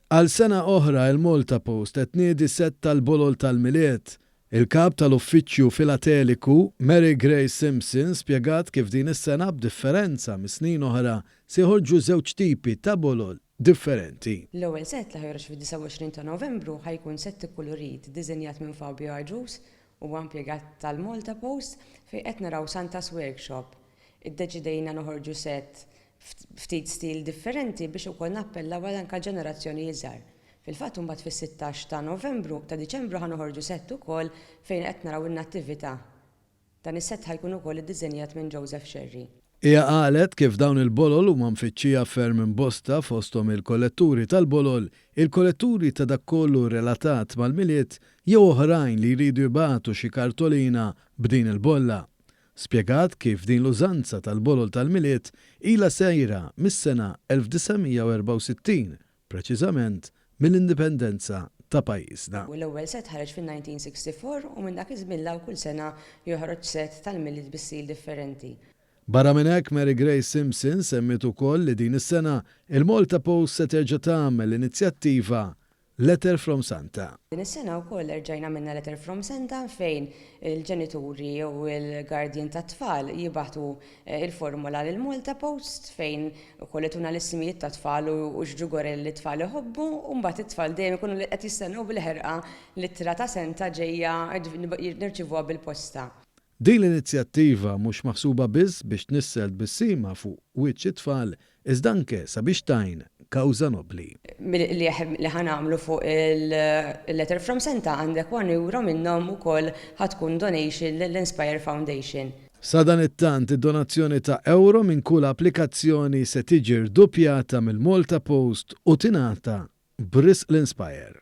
Għal sena oħra il-Malta Post qed tniedi sett tal-bolol tal-Milied. Il-Kap tal-Uffiċċju Filateliku, Mary Grace Simpson spjegat kif din is-sena b'differenza mis-snin oħra se joħorġu żewġ tipi ta' bolol differenti. L-ewwel sett li ħa joħroġ fid-29 ta' Novembru ħa jkun sett ikkulurit iddiżinjat minn Fabio Agius, huwa impjegat tal-Malta Post, fejn qed naraw Santa's Workshop. Iddeċidejna noħorġu sett ftit stil differenti biex ukoll nappellaw għal anke ġenerazzjoni iżgħar. Fil-fatt imbagħad fis-16 ta' Novembru, ta' Diċembru ħa noħorġu sett ukoll fejn qed naraw in-Nattività. Dan is-sett ħa jkun ukoll iddiżenjat minn Joseph Scerri. Hija qalet kif dawn il-bolol huma mfittxija ferm minn bosta fosthom il-kolletturi tal-bolol, il-kolletturi ta' dak kollu relatat mal-Milied jew oħrajn li jridu jibagħtu xi kartolina b'din il-bolla. Spjegat kif din l-użanza tal-bolol tal-Milied ilha sejra mis-sena 1964, preċiżament mill-Indipendenza ta' pajjiżna. L-ewwel sett ħareġ fin-1964 u minn dak iż-żmien 'l hawn kull sena joħroġ sett tal-Milied bi stil differenti. Barra minn hekk Mary Grace Simpson semmiet ukoll li din is-sena il-Malta Post se terġa' tagħmel l-inizjattiva Letter from Santa. Din is-sena wkoll erġajna għamilna Letter from Santa fejn il-ġenituri jew il-guardian tat-tfal jibagħtu il-formola lil Malta Post fejn ukoll ituna l-ismijiet tat-tfal u x'ġugorelli t-tfal iħobbu u mbagħad it-tfal dejjem ikunu qed jistennew bil-ħerqa l-ittra ta' Santa ġejja nirċivuha bil-posta. Din l-inizjattiva mhux maħsuba biss biex tnissel tbissima fuq wiċċ it-tfal iżda anke sabiex tgħin kawża nobbli. Mill-qligħ li ħa nagħmlu fuq il-Letter from Santa għandek one euro minnhom ukoll ħa tkun donation lill-Inspire Foundation. Sadanittant id-donazzjoni ta' ewro minn kull applikazzjoni se tiġi rduppjata mill-Malta Post u tingħata b'risq l-Inspire.